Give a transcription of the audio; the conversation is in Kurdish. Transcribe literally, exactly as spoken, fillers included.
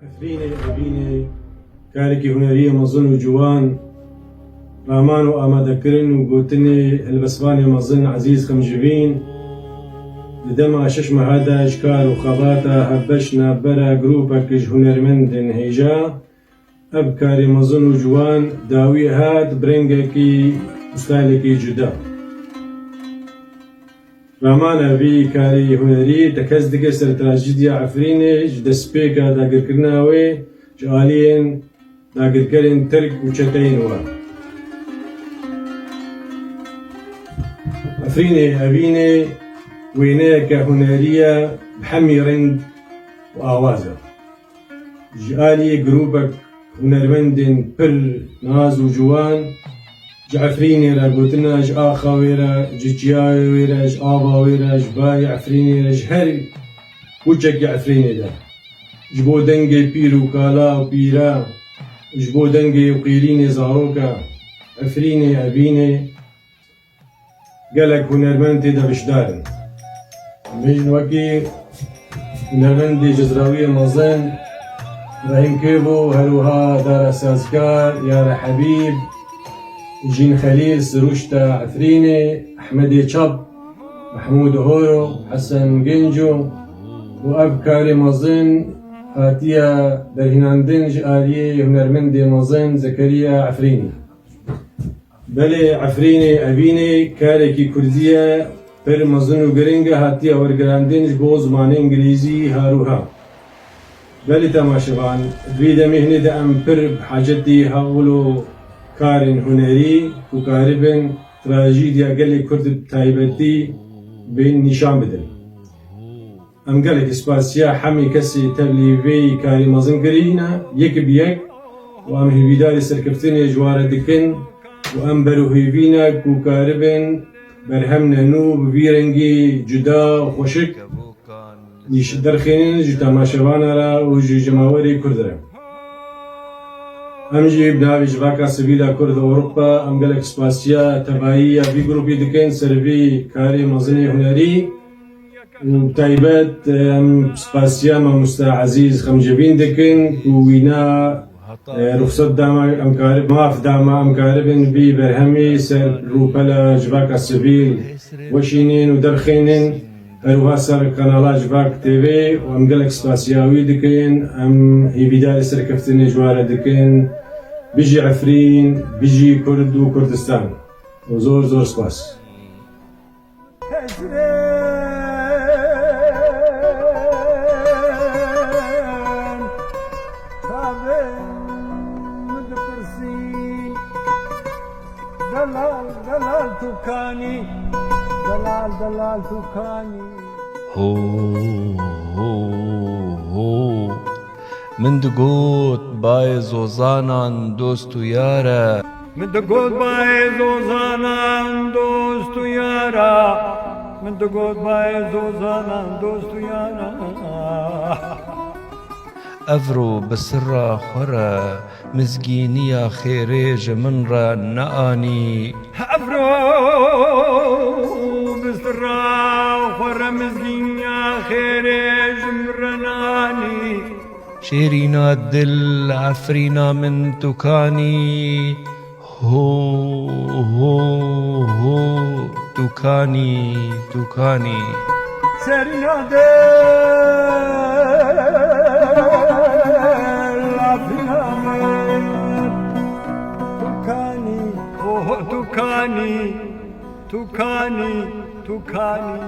Efrînê, Evînê, karekî hunerî mezin û ciwan, raman û amadekirin û gotinê helbestvanê mezin Ezîz Xemcivîn, di dema şeş meha de ji kar û xebata hevbeş navbera grûpek ji hunermendên hêja, ev karê mezin û ciwan dawî hat bi rengekî û staylekî cuda. Ramana vî karî hunerî tekez dike ser trajîdiya Efrînê ji destpêka dagirkirina wê ji aliyên dagirkerên Tirk û çeteyên wan. Efrînê, Evînê wêneyeke hunerî ye bi hemî reng û awaz e. Ji aliyê grûpek hunermendên pir naz û ciwan, ji Efrînê re gotina ji axa wê re, ji çiyayê wê re, ji ava wê re, ji bayê Efrînê re, ji her kûçekê Efrînê de, ji bo dengê pîr û kala û pîra, ji bo dengê û qîrînê zaroka, Efrînê, Evînê, gelek hunermend tê de beşdar in. Em bêjin wekî hunermendê cizrawiyê mezin Rehîm Kêvo, her wiha Dara Sazkar, Yara Hebîb, Jîn Xelîl, Siruşta Efrînê, Ehmedê Çap, Mehmûd Horo, Hesen Genco û ev karê mezin hatiye derhînandin ji aliyê hunermendê mezin Zekeriya Efrînî. Belê Efrînê, Evînê karekî kurdî ye, pir mezin û giring e, hatiye wergirandin ji bo zimanê îngilîzî her wiha. Belê temaşevan, di vî demê hinê de em pir bi hacetî hewlo karên hunerî ku karibin trajîdiya gelê kurd bi taybetî bên nîşan bidin. Em gelek spasiya hemî kesî tevlî vê karî mezin kirî ne, yek bi yek, û em hêvîdarî serkeftinê ji wan re dikin û em ber û hêvî ne ku karibin berhemne nû bi vî rengî cuda û xweşik nîş-, derxînin ji temaşevana re û ji cemawerê Kurd re. Em jî bi navê Civaka Sivîl a Kurd Ewropa, em gelek spasiya tevayî ya vî grûpî dikin ser vî karê mezinê hunerî. Û bi taybet, em spasiya mamoste Ezîz Xemcevîn dikin ku wîna, e, ruxset dama em karib-, maf dama em karibin vî berhemî ser rûpela civaka sivîl weşînin û derxînin, her wiha ser kanala Civak T V û em gelek spasiya wî dikin, em hêvîdarê serkeftinê ji wan re dikin. Bijî Efrîn, bijî Kurd û Kurdistan. Û zor zor spas. Hecrên tabên min dipirsî, delal, delal tu kanî, delal, delal tu kanî. Ho, ho, ho. Min digot bayê zozanan dost û yar e. Min digot bayê zozanan dost û yar e. Min digot bayê zozanan dost û yar e. Evro bi sirra xwe re mizgîniya xêrê ji min re neanî. Evro bi sirra xwe re mizgîniya xêrê ji min re neanî. Şêrîna dil, Efrîna min tu kanî. Ho, ho, ho, tu kanî, tu kanî. Şêrîna dil, Efrîna min tu kanî. Ho, ho, tu kanî, tu kanî, tu kanî.